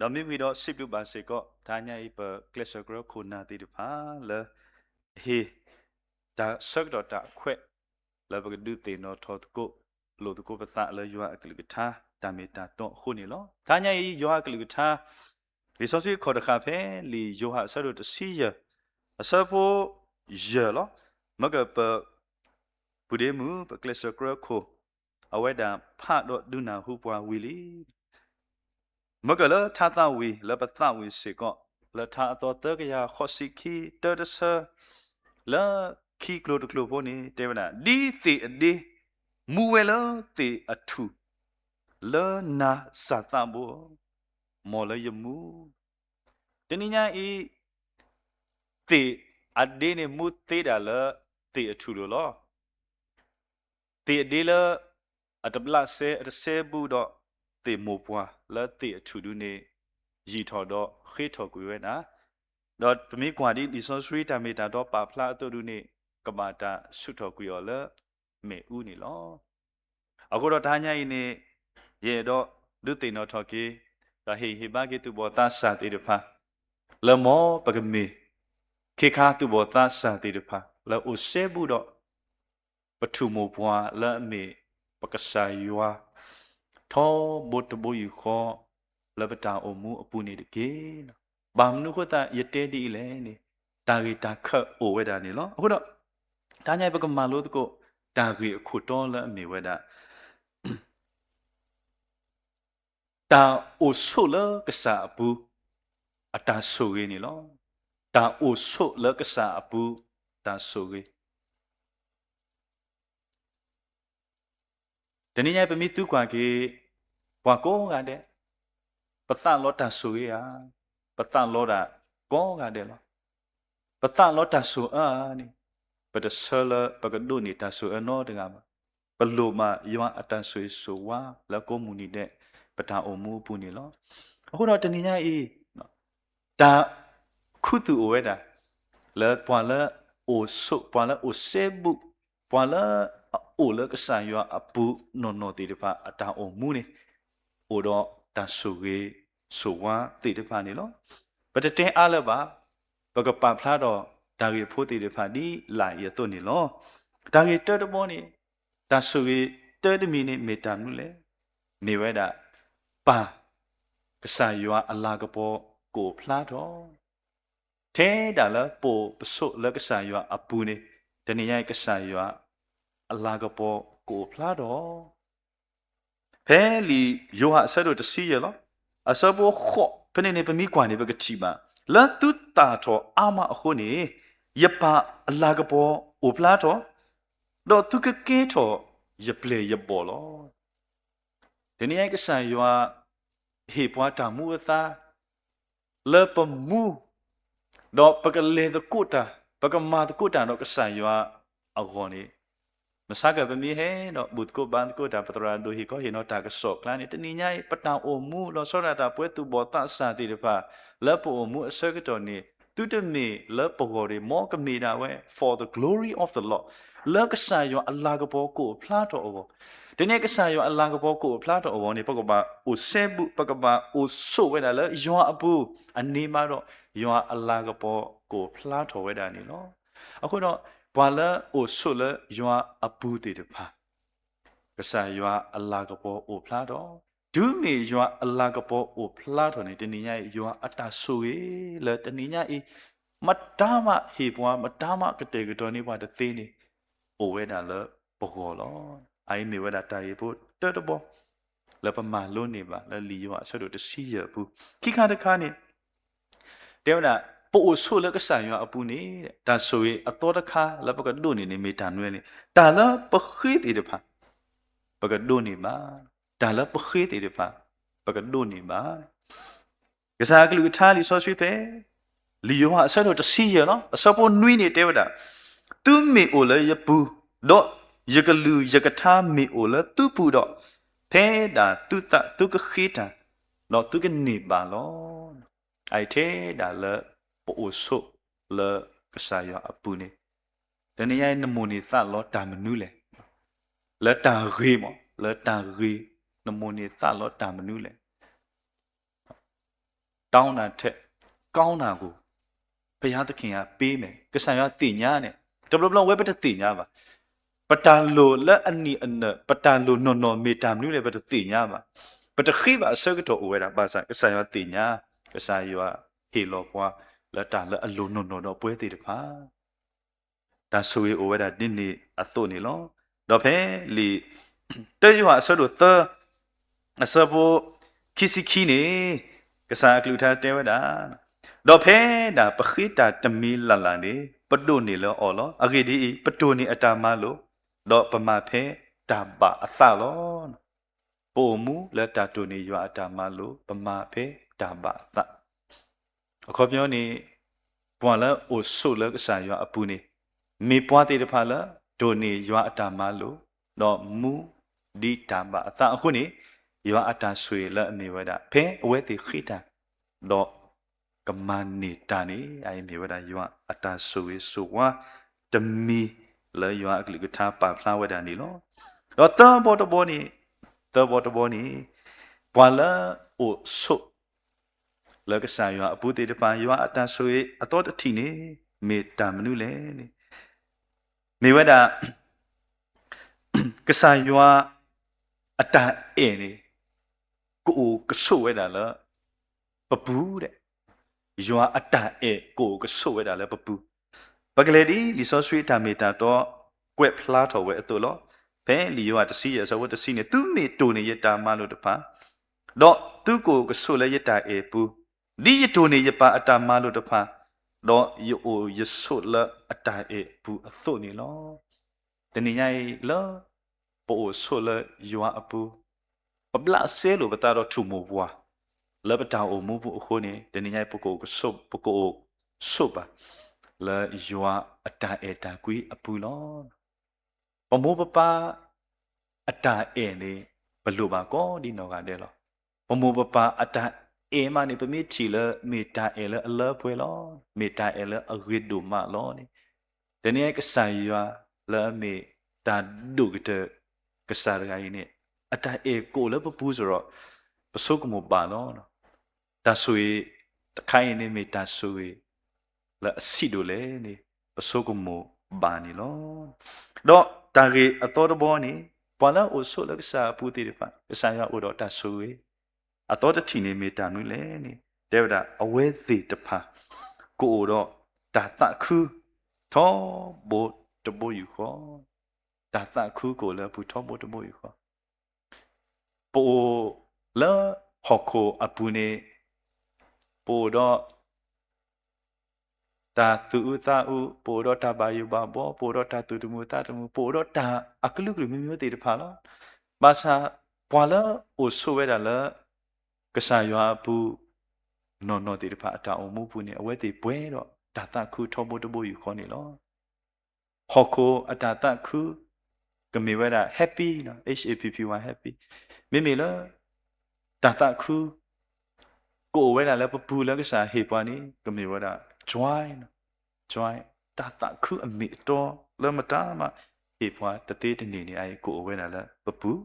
ဒီးမ့မ့ၢ်ဒီးစံးဘျုးဘၣ်စ့ၢ်ကီး တဟါညါအံၤ ပကျဲးစၢးကရၢခိၣ်နၢ်သ့ၣ်တဖၣ်လၢ ဟ့ၣ် တၢ်ဆၢကတီၢ်တၢ်ခွဲး လၢပကဒုးသ့ၣ်နီၣ်ထီၣ်သကိး လိာ်သကိးပသးလၢယွၤအကလုၢ်ကထါ တၢ်မ့ၢ်တၢ်တီအဃိန့ၣ်လီၤ. တဟါညါအံၤ ယွၤအကလုၢ်ကထါ လံာ်စီဆှံခီၣ်တဃာ်ဖဲ လံာ်ယိၤဟၣ်အဆၢဒိၣ်တဆံယဲၢ် အဆၢဖိယဲၢ်လီၤ. မ့ၢ်ကပ ပုၢ်ဒ့မုၣ် ပကျဲးစၢးကရၢခိၣ် အဝဲဒၣ်ဖးဒီးဒုးနၢ်ဟူပှၤဝံၤလံ မ့ၢ်ကလၢထါသးဝံၣ်လၢပသးဝံၣ်စ့ၢ်ကီး လၢထါအသီသၢကယၤဃိးဆံခံ တၢတဆၢ လၢခံကျိၤတကျိၤဖိန့ၣ် တဲဝဲဒၣ် ဒ်သ့ၣ်အဒ့ မူဝဲလၢသ့ၣ်အထူၣ် လၢနၤစၢ်သးဘိ မ်လၢယမူ တနံၤညါအံၤ သ့ၣ်အဒ့န့ၣ် မူသ့ဒၣ်လၢသ့ၣ်အထူၣ်လိၤလီၤ. သ့ၣ်အဒ့လၢ အတဘျးစဲ အတစဲဘူးဒီး သ့ၣ်မိၢ်ပှၢ်လၢသ့ၣ်အထူၣ်ဒုန့ၣ် ယံာ်ထီၣ်ဒီးဃ့ထီၣ်ကွံာ်ဝဲဒၣ်, ဒီးပမ့ၢ်ကွၢ်ဒ်လံာ်စီဆှံတၢ်မ့ၢ်တၢ်တီပာ်ဖျါအသိးဒုန့ၣ် ကဘၣ်တၢ်ဆူးထီၣ်ကွံာ်အီၤလၢ မ့ၣ်အူန့ၣ်လီၤ. အဃိဒီးတဟါညါအံၤန့ၣ် ယအဲၣ်ဒိးဒုးသ့ၣ်နီၣ်ထီၣ်က့ၤ ဒီးဟ့ၣ်ဟ့ၣ်ဘါက့ၤသူၣ်ဘီၣ်သးစၢ်သ့ၣ်တဖၣ် လၢမ်ပကမ့ၢ် ခ့ခါသူၣ်ဘီၣ်သးစၢ်သ့ၣ်တဖၣ် လၢအိၣ်စဲဘူးဒီး ပထူၣ်မိၢ်ပှၢ်လၢအမ့ၢ်ပကစၢ်ယွၤ ထီဘိတဘိယူၢ်ဃီ လၢပတၢ်အိၣ်မူအပူၤန့ၣ်တက့ၢ်. ဘၣ်မနုၤအဃိသတးယတဲဒ်အံၤလဲၣ်န့ၣ် တၢ်ဂ့ၢ်တၢ်ခၢၣ်အိၣ်ဝဲဒၣ်န့ၣ်လီၤ. အဃိဒီး တဟါညါအံၤပကမၤလိသကိး တၢ်ဂ့ၢ်အခိၣ်တီလၢအမ့ၢ်ဝဲဒၣ် တၢ်အိၣ်ဆိးလၢကစၢ်အပူၤ အတၢ်ဆိၣ်ဂ့ၤန့ၣ်လီၤ. တၢ်အိၣ်ဆိးလၢကစၢ်အပူၤ တၢ်ဆိၣ်ဂ့ၤ တနံၤညါအံၤပမ့ၢ်သံကွၢ်က့ၤ ပှၤကိးဂၤဒဲး ပသးလီတၢ်ဆိၣ်ဂ့ၤဧါ, ပသးလီဒၣ်ကိးဂၤဒဲးလီၤ. ပသးလီတၢ်ဆိၣ်အၢဧါန့ၣ် ပတဆၢလၢပကဒိးန့ၢ်တၢ်ဆိၣ်အၢနီတဂၤဘၣ်. ပလိၣ်ဘၣ်ယွၤအတၢ်ဆိၣ်ဂ့ၤဆိၣ်ဝါလၢကိးမုၢ်နံၤဒဲး ပတၢ်အိၣ်မူအပူၤန့ၣ်လီၤ. အဃိဒီးတနံၤညါအံၤ တၢ်ခူသူၣ်အိၣ်ဝဲဒၣ် လၢပှၤလၢအိၣ်ဆိး ပှၤလၢအိၣ်စဲဘူး ပှၤလၢအအိၣ်လၢကစၢ်ယွၤအပူၤနီၢ်နီၢ်သ့ၣ်တဖၣ် အတၢ်အိၣ်မူန့ၣ် အိၣ်ဒီးတၢ်ဆိၣ်ဂ့ၤဆိၣ်ဝါသ့ၣ်တဖၣ်န့ၣ်လီၤ. ပတတဲအါလၢၤဘၣ်, ပကပာ်ဖျါဒီးတၢ်ဂ့ၢ်ဖိသ့ၣ်တဖၣ်ဒ်လာ်အံၤအသိးန့ၣ်လီၤ. တၢ်ဂ့ၢ်တၢတဘီန့ၣ် တၢ်ဆိၣ်ဂ့ၤတၢတမံၤန့ၣ်မ့ၢ်တၢ်မနုၤလဲၣ်. မ့ၢ်ဝဲဒၣ် ပၢ် ကစၢ်ယွၤအလၤကပီၤကအိၣ်ဖျါထီၣ် ထဲဒၣ်လၢပအိၣ်ပဆိးလၢကစၢ်ယွၤအပူၤန့ၣ် တနံၤညါအံၤကစၢ်ယွၤအလၤကပီၤကအိၣ်ဖျါထီၣ် ဖဲလံာ်ယိၤဟၣ်အဆၢဒိၣ်တဆံယဲၢ်လီၤ. အဆၢဖိဃိး ဖဲန့ၣ်န့ၣ် ပမ့ၢ်ကွၢ်န့ၣ် ပကထံၣ်ဘၣ် လၢသုသၣ်ထီၣ်အါမးအဃိန့ၣ် ယပၢ်အလၤကပီၤအိၣ်ဖျါထီၣ်, ဒီးသုကကဲထီၣ်ယပျဲၢ်ယဘီၣ်လီၤ. တနံၤညါအံၤကစၢ်ယွၤ ဟ့ၣ်ပှၤတၢ်မူအသါ လၢပမူ ဒီးပကလဲၤသကိးတၢ် ပကမၤသကိးတၢ်ဒီးကစၢ်ယွၤအဂီၢ်န့ၣ် မဆါကပမ့ၢ်ဟဲဒီးဘူၣ်သကိးဘါသကိးတၢ် ပသရၣ်ဒိၣ်ဟ့ၣ်ခီဟ့ၣ်နီၤတၢ်ကစီၣ်အကျါန့ၣ် တနံၤညါအံၤ ပတၢ်အိၣ်မူလီၤဆီဒၣ်တၢ်ပဝဲသူၣ်ဘီၣ်သးစၢ်သ့ၣ်တဖၣ် လၢပအိၣ်မူအဆၢကတီၢ်န့ၣ် သုတမ့ၢ်လၢပဂီၢ်တဂ့ၤ မ်ကမ့ၢ်ဒၣ်ဝဲ for the glory of the Lord လၢကစၢ်ယွၤအလၤကပီၤကအိၣ်ဖျါထီၣ်အဂီၢ်. တနံၤညါအံၤကစၢ်ယွၤအလၤကပီၤကအိၣ်ဖျါထီၣ်အဂီၢ်န့ၣ် ပကဘၣ်အိၣ်စဲဘူး ပကဘၣ်အိၣ်ဆိးဝဲဒၣ်လၢယွၤအပူၤ အန့ၣ်မးဒီး ယွၤအလၤကပီၤကအိၣ်ဖျါထီၣ်ဝဲဒၣ်န့ၣ်လီၤ. အဃိဒီး ပှၤလၢအိၣ်ဆိးလၢယွၤအပူၤသ့ၣ်တဖၣ် ကစၢ်ယွၤအလၤကပီၤအိၣ်ဖျါထီၣ်, တုၤမ့ၢ်ယွၤအလၤကပီၤအိၣ်ဖျါထီၣ်န့ၣ် တနံၤညါအံၤ ယွၤအတၢ်ဆိၣ်ဂ့ၤလၢတနံၤညါအံၤ မတၤမးဟ့ၣ်ပှၤ မတၤမးကတဲာ်ကတီၤန့ၢ်ပှၤတသ့န့ၣ် အိၣ်ဝဲဒၣ်လၢပဂီၢ်လီၤ. အအံၤမ့ၢ်ဝဲဒၣ်တၢ်ဂ့ၢ်ဖိတၢတဘီ လၢပမၤလိန့ၢ်ဘၣ်လၢလံာ်ယိၤဟၣ်အဆၢဒိၣ်တဆံယဲၢ်အပူၤ, ခံခါတခါန့ၣ် တဲဝဲဒၣ် ပအိၣ်ဆိးလၢကစၢ်ယွၤအပူၤန့ၣ် တၢ်ဆိၣ်ဂ့ၤအသီတခါလၢပကဒိးန့ၢ်န့ၣ် မ့ၢ်တၢ်မနုၤလဲၣ်န့ၣ် တၢ်လၢပဃ့သ့ၣ်တဖၣ် ပကဒိးန့ၢ်ဘၣ်, တၢ်လၢပဃ့သ့ၣ်တဖၣ် ပကဒိးန့ၢ်ဘၣ်. ကစၢ်အကလုၢ်ကထါလံာ်စီဆှံဖဲ လံာ်ယိၤဟၣ်အဆၢဒိၣ်တဆံယဲၢ်လီၤ. အဆၢဖိနွံန့ၣ်တဲဝဲဒၣ်, သုမ့ၢ်အိၣ်လၢယပူၤ, ဒီးယကလုၢ်ယကထါမ့ၢ်အိၣ်လၢသုပူၤဒီး, ဖဲဒၣ်သုသးသုကဃ့တၢ်, ဒီးသုကန့ၢ်ဘၣ်လီၤ. အအံၤထဲဒၣ်လၢပအိၣ်ဆိးလၢကစၢ်ယွၤအပူၤန့ၣ်, တနံၤညါအံၤနမိၣ်န့ၢ်သးလီတၢ်မနုၤလဲၣ်. လၢတၢ်ဂ့ၤမး, လၢတၢ်ဂ့ၤ, နမိၣ်န့ၢ်သးလီတၢ်မနုၤလဲၣ်. တောင်းတာထက် ကောင်းတာကို ဘုရားသခင်ကပေးမယ် ကစၢ်ယွၤသ့ၣ်ညါန့ၣ် တဘျီဘျီဝဲပတသ့ၣ်ညါဘၣ်. ပတၢ်လိၣ်လၢအနံၣ်အနၢၣ် ပတၢ်လိၣ်နီၢ်နီၢ်မ့ၢ်တၢ်မနုၤလဲၣ် ပတသ့ၣ်ညါဘၣ်. ပတဃ့ဘၣ်အဆၢကတီၢ်အိၣ်ဝဲဒၣ် ဘၣ်ဆၣ်ကစၢ်ယွၤသ့ၣ်ညါ, ကစၢ်ယွၤဟ့ၣ်လီၤပှၤလၢတၢ်လၢအလိၣ်နီၢ်နီၢ်ဒီးပဝဲသ့ၣ်တဖၣ် တၢ်ဆိၣ်ဂ့ၤအိၣ်ဝဲဒၣ်ဒ်န့ၣ်အသိးန့ၣ်လီၤ. ဒီးဖဲလံာ် တၢယိၤဟၣ်အဆၢဒိၣ်သၢ အဆၢဖိခံဆံခံန့ၣ် ကစၢ်အကလုၢ်ကထါတဲဝဲဒၣ်, ဒီးဖဲဒၣ်ပဃ့တၢ်တမံၤလၢ်လၢ်န့ၣ် ပဒိးန့ၢ်လၢအီၤလီၤ. အဂ့ၢ်ဒ်အံၤ, ပတိၢ်န့ၢ်အတၢ်မၤလိာ်, ဒီးပမၤဖဲတၢ်ဘၣ်အသးလီၤ. ပအိၣ်မူလၢတၢ်တိၢ်န့ၢ်ယွၤအတၢ်မၤလိာ်, ပမၤဖဲတၢ်ဘၣ်အသး. အခီပညီန့ၣ် ပှၤလၢအိၣ်ဆိးလၢကစၢ်ယွၤအပူၤန့ၣ် မ့ၢ်ပှၤသ့ၣ်တဖၣ်လၢ တိၢ်န့ၢ်ယွၤအတၢ်မၤလိာ်, ဒီးမူဒ်တၢ်ဘၣ်အသးအဃိန့ၣ်, ယွၤအတၢ်ဆိၣ်ဂ့ၤလၢအမ့ၢ်ဝဲဒၣ် ဖဲအဝဲသ့ၣ်ဃ့တၢ်, ဒီးကမၤန့ၢ်တၢ်န့ၣ် အအံၤမ့ၢ်ဝဲဒၣ်ယွၤအတၢ်ဆိၣ်ဂ့ၤဆိၣ်ဝါတမံၤလၢယွၤအကလုၢ်ကထါပာ်ဖျါဝဲဒၣ်န့ၣ်လီၤ. ဒီးသၢဘီတဘီန့ၣ်, သၢဘီတဘီန့ၣ်, ပှၤလၢအိၣ်ဆိး လၢကစၢ်ယွၤအပူၤသ့ၣ်တဖၣ် ယွၤအတၢ်ဆိၣ်ဂ့ၤအသီတထံၣ်န့ၣ် မ့ၢ်တၢ်မနုၤလဲၣ်န့ၣ်, မ့ၢ်ဝဲဒၣ် ကစၢ်ယွၤအတၢ်အဲၣ်န့ၣ် ကအိၣ်ကဆိးဝဲဒၣ်လၢပပူၤဒဲး, ယွၤအတၢ်အဲၣ်ကအိၣ်ကဆိးဝဲဒၣ်လၢပပူၤ, ပကလဲၤဒ်လံာ်စီဆှံအတၢ်မ့ၢ်တၢ်တီကွဲးဖျါထီၣ်ဝဲအသိးလီၤ. ဖဲလံာ်ယိၤဟၣ်တဆံယဲၢ်အဆၢဖိတဆံန့ၣ်, သုမ့ၢ်တိၢ်န့ၢ်ယတၢ်မၤလိာ်တဖၣ်, ဒီးသုကအိၣ်ကဆိးလၢယတၢ်အဲၣ်ပူၤ, ဒ်ယတိၢ်န့ၢ်ယပၢ်အတၢ်မၤလိာ်တဖၣ်, ဒီးယအိၣ်ယဆိးလၢအတၢ်အဲၣ်ပူၤအသိးန့ၣ်လီၤ. တနံၤညါအံၤလၢ ပအိၣ်ဆိးလၢယွၤအပူၤ, ပဘျးစဲလိာ်ပသးဒီးထူၣ်မိၢ်ပှၢ် လၢပတၢ်အိၣ်မူပူၤအဃိန့ၣ်, တနံၤညါအံၤ ပကအိၣ်ဆိး, ပကအိၣ်ဆိးဘၣ် လၢယွၤအတၢ်အဲၣ်တၢ်ကွံအပူၤလီၤ. ပမိၢ်ပပၢ်အတၢ်အဲၣ်န့ၣ် ပလိၣ်ဘၣ်ကိးဒ်နီၢ်ဂၤဒဲးလီၤ. ပမိၢ်ပပၢ်အတၢ်အဲၣ်မးန့ၣ် ပမ့ၢ်ထံၣ်လၢမ့ၢ်တၢ်အဲၣ်လၢအလၢပှဲၤလီၤ, မ့ၢ်တၢ်အဲၣ်လၢအဂ့ၤဒိၣ်မးလီၤန့ၣ်, တနံၤအံၤကစၢ်ယွၤလၢအမ့ၢ်တၢ်ဒိၣ်ကတၢၢ်ကစၢ်တဂၤအံၤန့ၣ် အတၢ်အဲၣ်ကအိၣ်လၢပပူၤစ့ၢ်ကီး, ပဆိကမိၣ်ဘၣ်လီၤ. တၢ်ဆိၣ်ဂ့ၤတခါအံၤန့ၣ်မ့ၢ်တၢ်ဆိၣ်ဂ့ၤလၢအဆံးဒိၣ်လဲၣ်န့ၣ် ပဆိကမိၣ်ဘၣ်န့ၣ်လီၤ. ဒီးတၢ်ဂ့ၢ်အသီတဘီန့ၣ်, ပှၤလၢအအိၣ်ဆိးလၢကစၢ်အပူၤသ့ၣ်တဖၣ် ကစၢ်ယွၤအိၣ်ဒီးတၢ်ဆိၣ်ဂ့ၤ အသီတထံၣ်န့ၣ်မ့ၢ်တၢ်မနုၤလဲၣ်န့ၣ်, တဲဝဲဒၣ် အဝဲသ့ၣ်တဖၣ် ကအိၣ်ဒီးတၢ်သးခု ထီဘိတဘိယူၢ်ဃီ, တၢ်သးခုကအိၣ်လၢအပူၤထီဘိတဘိယူၢ်ဃီ. ပအိၣ်လၢဟီၣ်ခိၣ်အပူၤန့ၣ်, ပအိၣ်ဒီး တၢ်သူၣ်အုးသးအုး, ပအိၣ်ဒီးတၢ်ဘၣ်ယိၣ်ဘၣ်ဘီ, ပအိၣ်ဒီးတၢ်သူၣ်တမုာ်သးတမုာ်, ပအိၣ်ဒီးတၢ်အကလုာ်ကလုာ်မံၤမံၤသ့ၣ်တဖၣ်လီၤ. ဘၣ်ဆၣ်ပှၤလၢအိၣ်ဆိးဝဲဒၣ်လၢ ကစၢ်ယွၤအပူၤ နီၢ်နီၢ်သ့ၣ်တဖၣ်အတၢ်အိၣ်မူပူၤန့ၣ် အဝဲသ့ၣ်ပှဲၤဒီးတၢ်သးခုထီဘိတဘိယူၢ်ဃီန့ၣ်လီၤ. ဟီၣ်ခိၣ်အတၢ်သးခု ကမ့ၢ်ဝဲဒၣ် happy, H A P P Y, happy. မ့မ့ၢ်လၢ တၢ်သးခု ကအိၣ်ဝဲဒၣ်လၢပပူၤလၢကစၢ်ဟ့ၣ်ပှၤန့ၣ် ကမ့ၢ်ဝဲဒၣ် joy, joy, တၢ်သးခုအမ့ၢ်အတီလၢမတၤမး ဟ့ၣ်ပှၤတသ့တန့ၢ်န့ၣ် အအံၤကအိၣ်ဝဲဒၣ်လၢပပူၤ,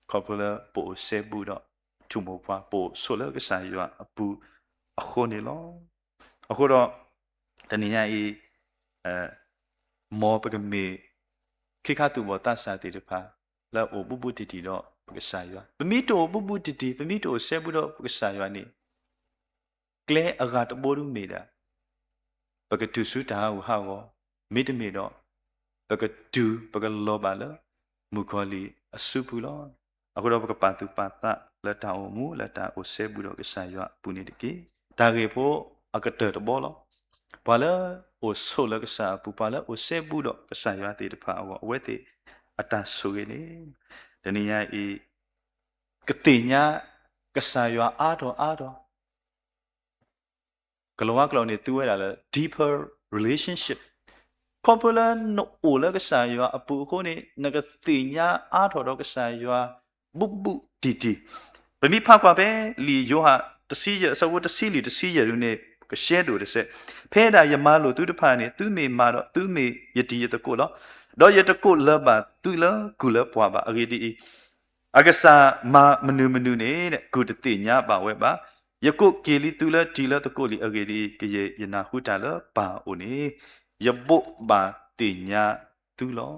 ခီဖျိလၢပအိၣ်စဲဘူးဒီးထူၣ်မိၢ်ပှၢ် ပအိၣ်ဆိးလၢကစၢ်ယွၤအပူၤအဃိန့ၣ်လီၤ. အဃိဒီး တနံၤညါအံၤ မ်ပကမ့ၢ် ခ့ခါသူၣ်ဘီၣ်သးစၢ်သ့ၣ်တဖၣ် လၢအအိၣ်ဘူးဘူးတံၢ်တံၢ်ဒီးပကစၢ်ယွၤ, ပမ့ၢ်တအိၣ်ဘူးဘူးတံၢ်တံၢ် ပမ့ၢ်တအိၣ်စဲဘူးဒီးပကစၢ်ယွၤန့ၣ် ကျဲအဂၤတဘိဒုမ့ၢ်ဒၣ် ပကတုၤဆူတၢ်ဟးဂူာ်ဟးဂီၤ, မ့တမ့ၢ်ဒီး ပကတုၤပကလီၤဘၣ်လၢ မုၣ်ကီၤလံၢ်အစုပူၤလီၤ. အဃိဒီးပကပာ်သူၣ်ပာ်သးလၢတၢ်အိၣ်မူလၢတၢ်အိၣ်စဲဘူးဒီးကစၢ်ယွၤအပူၤန့ၣ်တက့ၢ်. တၢ်ဂ့ၢ်ဖိအကတၢၢ်တဘီလီၤ. ပှၤလၢအိၣ်ဆိးလၢကစၢ်အပူၤ, ပှၤလၢအိၣ်စဲဘူးဒီးကစၢ်ယွၤသ့ၣ်တဖၣ်အဂီၢ် အဝဲသ့ၣ်အတၢ်ဆိၣ်ဂ့ၤန့ၣ် တနံၤညါအံၤ ကသ့ၣ်ညါကစၢ်ယွၤအါထီၣ်အါထီၣ် ကလၤဝါကျိာ်န့ၣ် သူဝဲဒၣ်လၢ deeper relationship. ခီဖျိလၢနအိၣ်လၢကစၢ်ယွၤအပူၤအဃိန့ၣ် နကသ့ၣ်ညါအါထီၣ်ဒီးကစၢ်ယွၤ ဘူးဘူးတံၢ်တံၢ်. ပမ့ၢ်ဖးကွၢ်ဖဲလံာ်ယိၤဟၣ်တဆံယဲၢ်အဆၢဖိတဆံလွံၢ်တဆံယဲၢ်ဒုန့ၣ် ကရှဲဒိၣ်တစဲး, ဖဲဒၣ်ယမၤလိာ်သုတဖၣ်န့ၣ် သုမ့ၢ်မၤဒီးသုမ့ၢ်ယတံၤယသကိးလီၤ. ဒီးယတကိးလၢၤဘၣ်သုလၢကုၢ်လၢပှၢ်ဘၣ်. အဂ့ၢ်ဒ်အံၤ, အကစၢ်မၤမနုၤမနုၤန့ၣ် ကုၢ်တသ့ၣ်ညါဘၣ်ဝဲဘၣ်. ယကိးက့ၤလံသုလၢတံၤလၢသကိးလံ, အဂ့ၢ်ဒ်အံၤ, ကယဲၢ်ယနၢ်ဟူတၢ်လၢပၢ်အအိၣ်န့ၣ်, ယဘိးဘၣ်သ့ၣ်ညါသုလီၤ.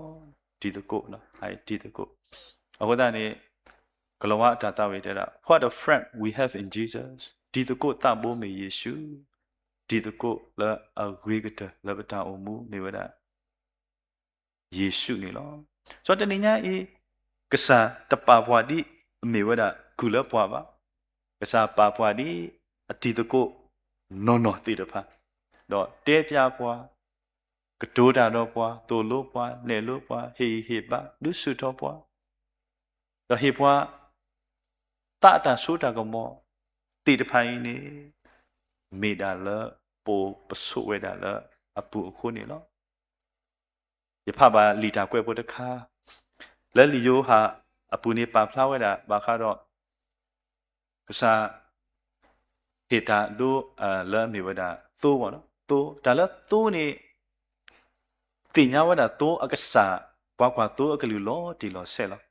တံၤသကိး, တံၤသကိး. အဃိသတးန့ၣ် ကလၤဝါအတၢ်သးဝံၣ်တဲဒၣ်, What a friend we have in Jesus. တံၤသကိးသးဘိမ့ၢ်ယ့ၣ်ၡူး, တံၤသကိးလၢအဂ့ၤကတၢၢ်လၢပတၢ်အိၣ်မူမ့ၢ်ဝဲဒၣ် ယ့ၣ်ၡူးန့ၣ်လီၤ. စီၤတနံၤညါအံၤ, ကစၢ်တပာ်ပှၤဒ်အမ့ၢ်ဝဲဒၣ်ကုၢ်လၢပှၤဘၣ်. ကစၢ်ပာ်ပှၤဒ်အတံၤသကိးနီၢ်နီၢ်သ့ၣ်တဖၣ်, ဒီးတဲဖျါပှၤ, ကတိၤတၢ်ဒီးပှၤ, သိၣ်လိပှၤ, နဲၣ်လိပှၤ, ဟ့ၣ်ဂံၢ်ဟ့ၣ်ဘါ, ဒုးဆူၣ်ထီၣ်ပှၤ, ဒီးဟ့ၣ်ပှၤ သးအတၢ်စိတၢ်ကမီၤသ့ၣ်တဖၣ်အံၤန့ၣ်, မ့ၢ်ဒၣ်လၢပအိၣ်ပဆိးဝဲဒၣ်လၢအပူၤအဃိန့ၣ်လီၤ. ယဖးဘၣ်လံာ်တၢ်ကွဲးဖိတခါ, လၢလံာ်ယိၤဟၣ်အပူၤန့ၣ်ပာ်ဖျါဝဲဒၣ်ဘၣ်ဃးဒီး ကစၢ် ဟ့ၣ်တၢ်ဒိ လၢအမ့ၢ်ဝဲဒၣ်သိ, သိ, တၢ်လၢသိန့ၣ် သ့ၣ်ညါဝဲဒၣ်သိအကစၢ်, ပှၤကွၢ်သိအကလုၢ်လီၤတံၢ်လီၤဆဲးလီၤ.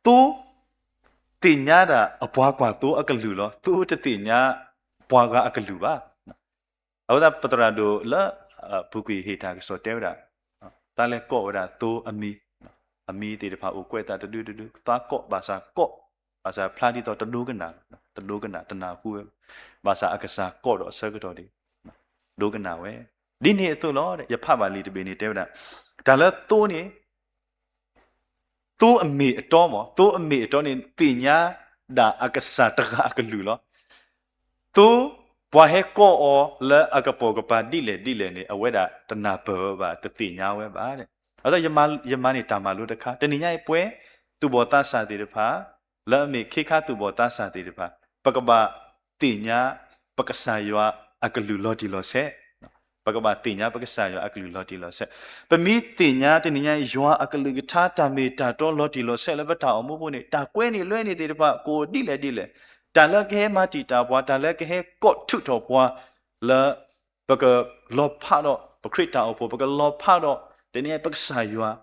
သိ သ့ၣ်ညါဒၣ်အပှၤကွၢ်သိအကလုၢ်လီၤ. သိတသ့ၣ်ညါပှၤဂၤအကလုၢ်ဘၣ်. အဃိသတးပသရၣ်ဒိၣ်လၢ ပူၤကွံာ်ဟ့ၣ်တၢ်ကစီၣ်တဲဝဲဒၣ်, သးလဲၤကိးဝဲဒၣ်သိအမံၤ, အမံၤသ့ၣ်တဖၣ်အိၣ်ကွဲးသးတဒုတဒု, သးကိးဘၣ်ဆၣ်ကိး, ဘၣ်ဆၣ်ဖျါဒ်သိးတဒိကနၣ်, တဒိကနၣ်တနၢ်ဟူဝဲ, ဘၣ်ဆၣ်အကစၢ်ကိးဒီးအဆၢကတီၢ်ဒံး ဒိကနၣ်ဝဲ. ဒ်န့ၣ်အသိးလီၤ. ယဖးဘၣ်လံာ်တဘ့ၣ်န့ၣ်တဲဝဲဒၣ်, တၢ်လၢသိန့ၣ် သိအမ့ၢ်အတီမး, သိအမ့ၢ်အတီန့ၣ် သ့ၣ်ညါဒၣ်အကစၢ်တဂၤအကလုၢ်လီၤ. သိ ပှၤဟဲကိးအီၤလၢအကပိာ်ကပၤဒ်လဲၣ်ဒ်လဲၣ်န့ၣ် အဝဲဒၣ်တနၢ်ပၢၢ်ဝဲဘၣ်, တသ့ၣ်ညါဝဲဘၣ်. အဃိ ယမၤန့ၢ်တၢ်မၤလိတခါ, တနံၤညါအံၤပှဲၤ သူၣ်ဘီၣ်သးစၢ်သ့ၣ်တဖၣ်, လၢအမ့ၢ်ခ့ခါသူၣ်ဘီၣ်သးစၢ်သ့ၣ်တဖၣ်, ပကဘၣ်သ့ၣ်ညါ ပကစၢ်ယွၤအကလုၢ်လီၤတံၢ်လီၤဆဲး ပကဘၣ်သ့ၣ်ညါပကစၢ်ယွၤအကလုၢ်လီၤတံၢ်လီၤဆဲး. ပမ့ၢ်သ့ၣ်ညါတနံၤညါအံၤ ယွၤအကလုၢ်ကထါတၢ်မ့ၢ်တၢ်တီလီၤတံၢ်လီၤဆဲးလၢပတၢ်အိၣ်မူပူၤန့ၣ် တၢ်ကွဲန့ၢ်လွဲန့ၢ်သ့ၣ်တဖၣ် ကအိၣ်ဒ်လဲၣ်ဒ်လဲၣ်, တၢ်လၢကဟဲမၤတံာ်တာ်ပှၤ, တၢ်လၢကဟဲကိးထုးထီၣ်ပှၤ လၢပကလီၤဖးဒီးပခရံာ်တၢ်အိၣ်ဖှိၣ်, ပကလီၤဖးဒီး တနံၤညါပကစၢ်ယွၤ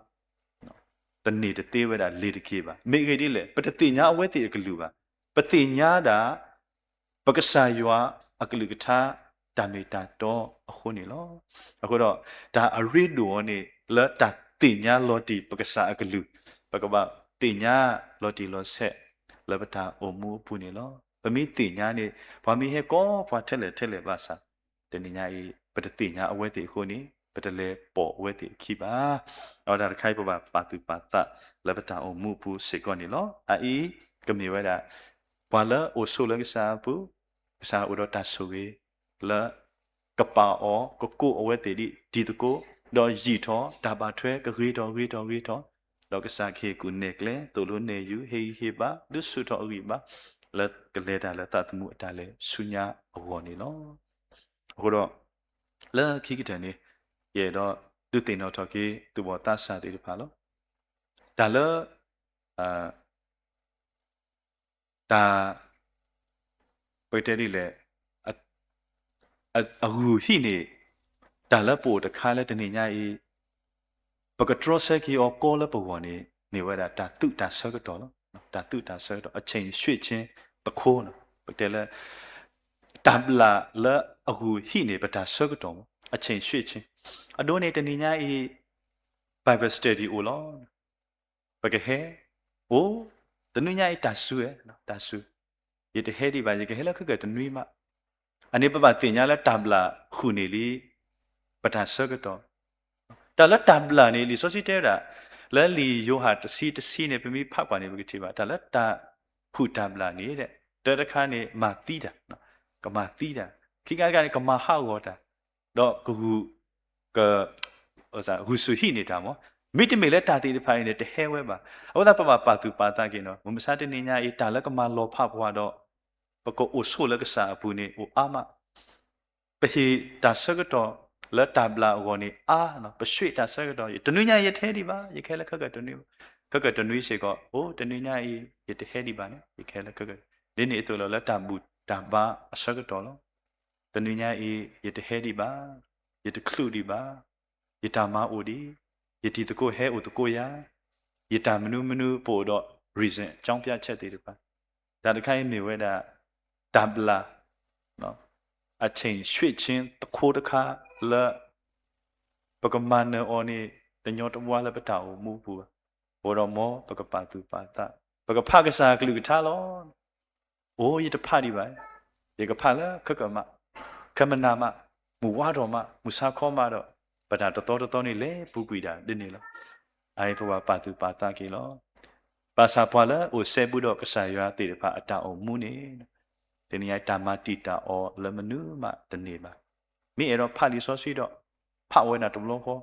တန့ၢ်တသ့ဝဲဒၣ်လ့ၤတက့ၢ်ဘၣ်. မ့ၢ်အဂ့ၢ်ဒ်လဲၣ်, ပတသ့ၣ်ညါအဝဲသ့ၣ်အကလုၢ်ဘၣ်. ပသ့ၣ်ညါဒၣ် ပကစၢ်ယွၤအကလုၢ်ကထါ တၢ်မ့ၢ်တၢ်တီအဃိန့ၣ်လီၤ. အဃိဒီး တၢ်အရ့ဒိၣ်အီၤန့ၣ် လၢတၢ်သ့ၣ်ညါလီၤတံၢ်ပကစၢ်အကလုၢ်, ပကဘၣ်သ့ၣ်ညါလီၤတံၢ်လီၤဆဲး လၢပတၢ်အိၣ်မူအပူၤန့ၣ်လီၤ. ပမ့ၢ်သ့ၣ်ညါန့ၣ် ပှၤမ့ၢ်ဟဲကိးပှၤထဲလဲၣ်ထဲလဲၣ်ဘၣ်ဆၣ်, တနံၤညါအံၤ ပတသ့ၣ်ညါအဝဲသ့ၣ်အဃိန့ၣ် ပတလဲၤပိာ်အဝဲသ့ၣ်အခံဘၣ်. အဝဲဒၣ်တခါအံၤ ပဘၣ်ပာ်သူၣ်ပာ်သးလၢပတၢ်အိၣ်မူအပူၤစ့ၢ်ကီးန့ၣ်လီၤ. အအံၤ ကမ့ၢ်ဝဲဒၣ် ပှၤလၢအိၣ်ဆိးလၢကစၢ်အပူၤ, ကစၢ်အိၣ်ဒီးတၢ်ဆိၣ်ဂ့ၤ လၢ ကပာ်အီၤ ကကိးအဝဲသ့ၣ်ဒ်တံၤသကိး, ဒီးယံာ်ထီၣ်တၢ်ဘၣ်ထွဲ ကဂ့ၤထီၣ်ဂ့ၤထီၣ်ဂ့ၤထီၣ်, ဒီးကစၢ်ကဟ့ၣ်ကူၣ်နဲၣ်ကျဲ သိၣ်လိနဲၣ်ယူၤ ဟ့ၣ်ဂံၢ်ဟ့ၣ်ဘါ ဒုးဆူၣ်ထီၣ်အဂံၢ်ဘါ လၢကလဲၤတၢ်လၢသးသမူအတၢ်လဲၤဆူညါအဂီၢ်န့ၣ်လီၤ. အဃိဒီး လၢခံကတၢၢ်န့ၣ် ယအဲၣ်ဒိးဒုးသ့ၣ်နီၣ်ထီၣ်က့ၤ သူၣ်ဘီၣ်သးစၢ်သ့ၣ်တဖၣ်လီၤ. တၢ်လၢ တၢ် ပကတဲဒ်လဲၣ်, အဂုာ်ဟံးန့ၢ် တၢ်လၢပအိၣ်တခါလၢတနံၤညါအံၤ ပကတြီဆၢက့ၤအီၤကီလၢပဂီၢ်န့ၣ် မ့ၢ်ဝဲဒၣ်တၢ်သူၣ်တၢ်ဆၢကတီၢ်လီၤ. တၢ်သူၣ်တၢ်ဆၢကတီၢ် အဆ့ၣ်ဆှ့ၣ်ဆ့ ပခိၣ်, ပကတဲလၢ တၢ်ဘျၣ်လၢအဂုာ်ဟံးန့ၢ် ပတၢ်ဆၢကတီၢ်မး အဆ့ၣ်ဆှ့ၣ်ဆ့. အဒိန့ၣ် တနံၤညါအံၤ Bible study အိၣ်လီၤ. ပကဟဲ အိၣ် တနွံညါအံၤတၢ်စူၤဝဲ, တၢ်စူၤ, ယတဟဲဒံးဘၣ်, ယကဟဲလၢခဲကၢၣ်တနွံမး. အန့ၣ်ပဘၣ်သ့ၣ်ညါလၢတၢ်ဘျၣ်ဃုာ်န့ၢ်လံ ပတၢ်ဆၢကတီၢ်. တၢ်လၢတၢ်ဘျၣ်န့ၣ် လံာ်စီဆှံတဲဝဲဒၣ် လၢလံာ်ယိၤဟၣ်တဆံတဆံန့ၣ် ပမ့ၢ်ဖးကွၢ်န့ၣ် ပကထံၣ်ဘၣ် တၢ်လၢတၢ်ဃုာ်တၢ်ဘျၣ်န့ၣ် တၢတခါန့ၣ် မၤသံတၢ်, ကမၤသံတၢ်, ခံခါတခါန့ၣ် ကမၤဟးဂီၤတၢ် ဒီးကဂုာ် က ဂုာ်ဆူၣ်ဟံးန့ၢ်တၢ်မး. မ့တမ့ၢ်လၢတၢ်သ့ၣ်တဖၣ်အံၤန့ၣ် တဟဲဝဲဘၣ်. အဃိသတးပဘၣ်ပာ်သူၣ်ပာ်သးက့ၤနီၤ, မုၢ်မဆါတနံၤညါအံၤ တၢ်လၢကမၤလီၤဖးပှၤဒီး ပကအိၣ်ဆိးလၢကစၢ်အပူၤန့ၣ် အိၣ်အါမး. ပဟ့ၣ်တၢ်ဆၢကတီၢ်လၢတၢ်ဘျၣ်အဂီၢ်န့ၣ်အါ, ပဆှ့ၣ်တၢ်ဆၢကတီၢ်, တနွံညါအံၤယတဟဲဒံးဘၣ်, ယကဟဲလၢခဲကၢၣ်တနွံ, ခဲကၢၣ်တနွံစ့ၢ်ကီး, အိၣ် တနွံညါအံၤ ယတဟဲဒံးဘၣ်န့ၣ် ယကဟဲလၢခဲကၢၣ်, ဒ်န့ၣ်အသိးလီၤ လၢတၢ်ဘူၣ်တၢ်ဘါအဆၢကတီၢ်လီၤ. တနွံညါအံၤ ယတဟဲဒံးဘၣ်, ယတချုးဒံးဘၣ်, ယတၢ်မၤအိၣ်ဒံး, ယတံၤသကိးဟဲအိၣ်သကိးယၤ, ယတၢ်မနုၤမနုၤပအိၣ်ဒီး reason အကြောင်းပြချက်သ့ၣ်တဖၣ်, တၢ်တခါအံၤမ့ၢ်ဝဲဒၣ် တၢ်ဘျၣ် အဆ့ၣ်ဆှ့ၣ်ဆ့သခီတခါလၢ ပကမၤနၢၤအီၤန့ၣ် တညီတဝါလၢပတၢ်အိၣ်မူအပူၤဘၣ်. အဃိဒီးမ်ပကပာ်သူၣ်ပာ်သး, ပကဖးကစၢ်အကလုၢ်ကထါလီၤ. အိ ယတဖးဒံးဘၣ်, ယကဖးလၢခဲကမး, ခဲမနၤမး, မုၢ်ဝါထီၣ်မး, မုၢ်ဆါခီမးဒီး ပတၢ်တသီတသီန့ၣ်လဲၤပူၤကွံာ်ဒၣ်ဒ်န့ၣ်လီၤ. အအံၤပဘၣ်ပာ်သူၣ်ပာ်သးက့ၤလီၤ. ဘၣ်ဆၣ်ပှၤလၢအိၣ်စဲဘူးဒီးကစၢ်ယွၤသ့ၣ်တဖၣ်အတၢ်အိၣ်မူန့ၣ် တနံၤအံၤတၢ်မၤတံာ်တာ်အီၤလၢမနုၤမးတန့ၢ်ဘၣ်. မ့ၢ်အဲၣ်ဒိးဖးလံာ်စီဆှံဒီး ဖးဝဲဒၣ်တဘျီဃီ,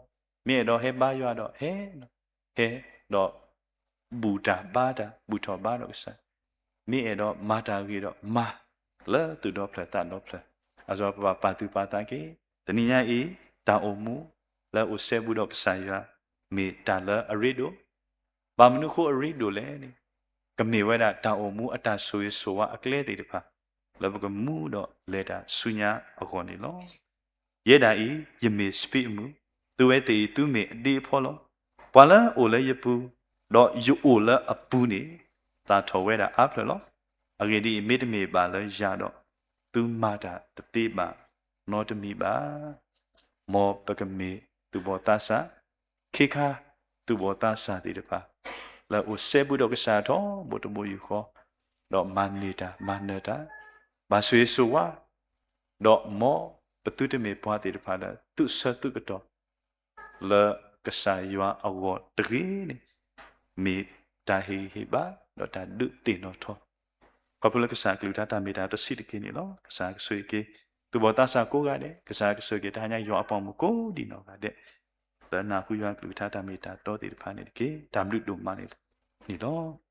မ့ၢ်အဲၣ်ဒိးဟဲဘါယွၤဒီးဟဲ, ဟဲ, ဒီးဘူၣ်တၢ်ဘါတၢ် ဘူၣ်ထီၣ်ဘါဒီးကစၢ်, မ့ၢ်အဲၣ်ဒိးမၤတၢ်ဂ့ၤဒီးမၤ လၢသူၣ်ဒီဖျၢၣ်သးဒီဖျၢၣ်, အစီၤပဘၣ်ပာ်သူၣ်ပာ်သးက့ၤ, တနံၤညါအံၤ တၢ်အိၣ်မူ လၢအိၣ်စဲဘူးဒီးကစၢ်ယွၤ မ့ၢ်တၢ်လၢအရ့ဒိၣ်, ဘၣ်မနုၤဃိအရ့ဒိၣ်လဲၣ်န့ၣ်, ကမ့ၢ်ဝဲဒၣ်တၢ်အိၣ်မူအတၢ်ဆိၣ်ဂ့ၤဆိၣ်ဝါအကျဲသ့ၣ်တဖၣ် လၢပကမူဒီးလဲၤတၢ်ဆူညါအဂီၢ်န့ၣ်လီၤ. ယဲဒၣ်အံၤ ယမ့ၢ်စပံးအမုၢ်, သုဝဲသ့ၣ်အံၤ သုမ့ၢ်အဒ့အဖီလီၤ. ပှၤလၢအအိၣ်လၢယပူၤ, ဒီးယအိၣ်လၢအပူၤန့ၣ် သၣ်ထီၣ်ဝဲဒၣ်အါဖျၢၣ်လီၤ. အဂ့ၢ်ဒ်အံၤ, မ့တမ့ၢ်ဘၣ်လၢယၤဒီး သုမၤတၢ်တသ့ဘၣ်နီတမံၤဘၣ်. မ်ပကမ့ၢ်သူၣ်ဘီၣ်သးစၢ်, ခ့ခါ သူၣ်ဘီၣ်သးစၢ်သ့ၣ်တဖၣ် လၢအိၣ်စဲဘူးဒီးကစၢ်ထီဘိတဘိယူၢ်ဃီ, ဒီးမၤန့ၢ်တၢ်မၤနၢၤတၢ်, ဘၣ်ဆိၣ်ဂ့ၤဆိၣ်ဝါ, ဒီးမ်ပသုတမ့ၢ်ပှၤသ့ၣ်တဖၣ်လၢ သုးဆၢသုးကတီၢ် လၢကစၢ်ယွၤအဂီၢ်တဂ့ၤန့ၣ် မ့ၢ်တၢ်ဟ့ၣ်ဂံၢ်ဟ့ၣ်ဘါ ဒီးတၢ်ဒုးသ့ၣ်နီၣ်ထီၣ်, ခီဖျိလၢကစၢ်အကလုၢ်ကထါတၢ်မ့ၢ်တၢ်တဆံးတက့ၢ်န့ၣ်လီၤ. ကစၢ်ကဆိၣ်ဂ့ၤက့ၤ သူၣ်ဘီၣ်သးစၢ်ကိးဂၤဒဲး, ကစၢ်ကဆိၣ်ဂ့ၤက့ၤတၢ်ဟါညါယွၤအပှၤမုၣ်ကိးဒံးနီၢ်ဂၤဒဲး လၢနၢ်ဟူယွၤအကလုၢ်ကထါတၢ်မ့ၢ်တၢ်တီသ့ၣ်တဖၣ်န့ၣ်တက့ၢ်. တၢ်ဘျုးဒိၣ်မးန့ၣ်လီၤ.